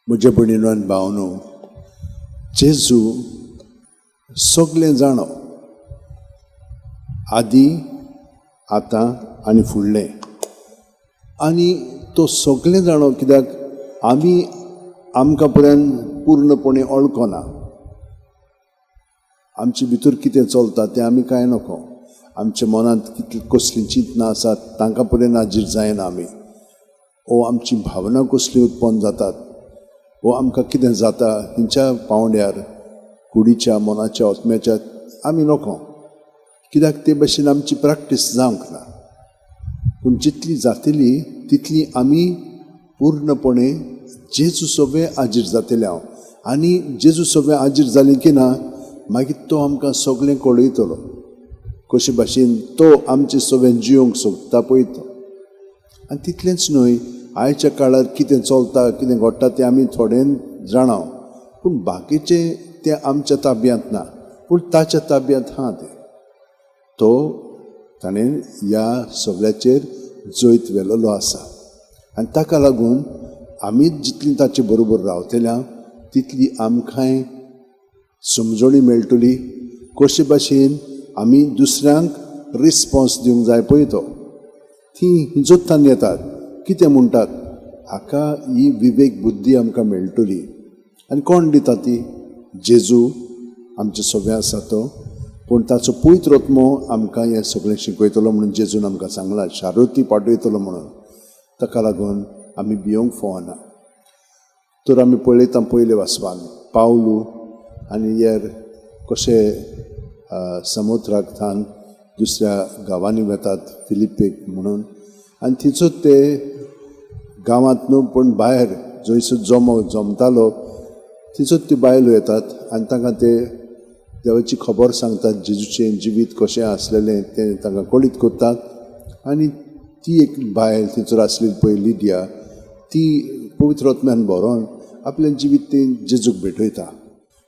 म्हज्या भयणीनो आनी भावनो, जेजू सगलें जाणो, आदी, आतां आनी फुडलें. आनी तो सगलें जाणो कित्याक आमी आमकां पर्यंत पूर्णपणे वळखना. आमचे भितर कितें चलता तें आमी कांय नको. आमच्या मनांत कितली कसलीं चिंतनां आसात तांकां पर्यंत हाजीर जायना आमी. ओ आमची भावना कसली उत्पन्न जातात वो आमकां कितें जाता हेंच्या पांवड्यार कुडीच्या, मनाच्या, आत्म्याच्या आमी नको, कित्याक ते भशेन आमची प्रॅक्टीस जावंक ना. पूण जितली जातली तितली आमी पूर्णपणे जेजू सगळें हाजीर जातले हांव. आनी जेजू सगळें हाजीर जालें की ना मागीर तो आमकां सगळें कळयतलो कशे भाशेन तो आमचे सगळें जियोंक सोदता पळय तो. आनी तितलेंच न्हय, आयच्या काळार कितें चलता कितें घडटा तें आमी थोडें जाणा, पूण बाकीचें तें आमच्या ताब्यांत ना, पूण ताच्या ताब्यांत आहा तें. तो ताणें ह्या सगळ्याचेर जैत व्हेलेलो आसा आनी ताका लागून आमी जितली ताचे बरोबर रावतल्या तितली आमकांय समजणी मेळटली कशे भाशेन आमी दुसऱ्यांक रिस्पोन्स दिवंक जाय पळय तो. ती हिंजोत्तान येतात कितें म्हणटात हाका ही विवेक बुद्धी आमकां मेळटली. आनी कोण दिता ती? जेजू आमचे सगळें आसा तो. पूण ताचो पवित्र आत्मो आमकां हें सगळें शिकयतलो म्हणून जेजून आमकां सांगलां, शारुती पाठयतलो म्हणून. ताका लागून आमी भियोंक फावना. तर आमी पळयता पयले वाचपान पावलू आनी येर कशे समुद्राक थावन दुसऱ्या गांवांनी वेतात फिलिपेक म्हणून. आनी थंयसर ते गांवांत न्हू पूण भायर जंयसर जमो जमतालो थंयसर त्यो बायलो येतात आनी तांकां ते देवाची खबर सांगतात, जेजूचें जिवीत कशें आसलेलें तें तांकां कळीत करतात. आनी ती एक बायल थंयसर आसली पळय लिडिया, ती पवित्र आत्म्यान भरोन आपलें जिवीत ती जेजूक भेटयता.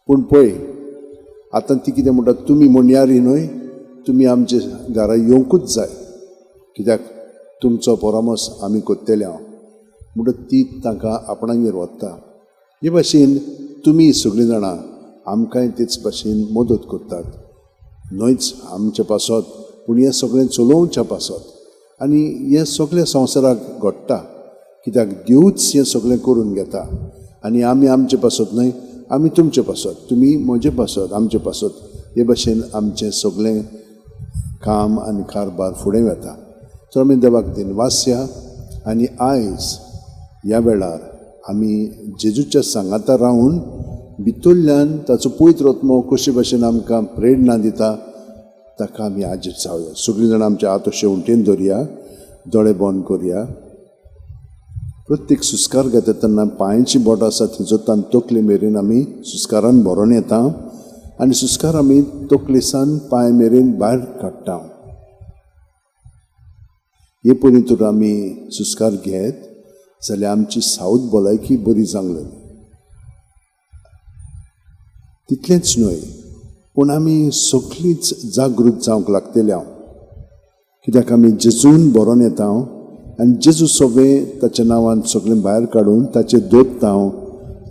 पूण पळय आतां ती कितें म्हणटा, तुमी म्हणयारी न्हय, तुमी आमचे घरा येवंकूच जाय, कित्याक तुमचो परामर्स आमी करतले हांव म्हणटा. ती तांकां आपणागेर व्हरता. हे भाशेन तुमी सगळीं जाणां आमकांय तेच भाशेन मदत करतात, न्हयच आमचे पासत पूण हें सगळें चलोवच्या पासत. आनी हें सगळें संवसाराक घडटा कित्याक देवूच हें सगळें करून घेता. आनी आमी आमचे पासत न्हय, आमी तुमचे पासत, तुमी म्हजे पासत, आमचे पासत. हे भाशेन आमचें सगळें काम आनी कारबार फुडें वता. तर आमी देवाक दिनवासया आनी आयज ह्या वेळार आमी जेजूच्या सांगाता रावन भितरल्यान ताचो पवित्र आत्मो कशे भाशेन आमकां प्रेरणा दिता ताका आमी हाजीर जावया. सगळीं जाणां आमचे हात अशे उंटेन दवरया, दोळे बंद करया. प्रत्येक सुस्कार घेता तेन्ना पांयची बोट आसा थंयचो तान तकले मेरेन आमी सुस्कारान भरोन येता आनी सुस्कार आमी तकले सान पांय मेरेन भायर काडटा. हे परी तर आमी सुस्कार घेत जाल्यार आमची सावध भलायकी बरी जावंक. तितलेंच न्हय पूण आमी सगळींच जागृत जावंक लागतले हांव, कित्याक आमी जेजून भरोन येता आनी जेजू सगळें ताच्या नांवान सगळें भायर काडून ताचेर दोत्ता हांव,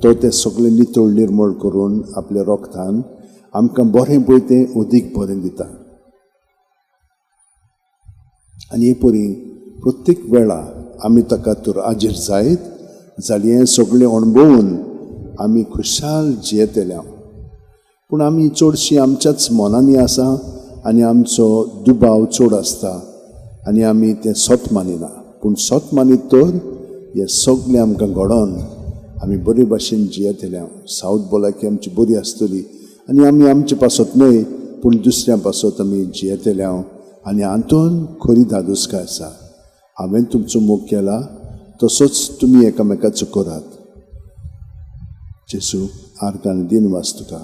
तो तें सगळें नितळ निर्मळ करून आपल्या रोगतान आमकां बरें पळय तें अदीक बरें दिता. आनी हे परी प्रत्येक वेळा आमी ताका तर हाजीर जायत जाल्यार हें सगळें अणभवून आमी खुशाल जियेतले. पूण आमी चडशीं आमच्याच मनांनी आसा आनी आमचो दुबाव चड आसता आनी आमी तें सत मानिना. पूण सत मानीत तर हें सगळें आमकां घडोवन आमी बरे भाशेन जियेतले. सावथ भलायकी आमची बरी आसतली आनी आमी आमचे पासत न्हय पूण दुसऱ्या पासत आमी जियेतले. आनी हातून खरी धादोसकाय आसा. हांवें तुमचो मोग केला तसोच तुमी एकामेकाचो करात. जेजू आर्गां आनी दिनवास तुका.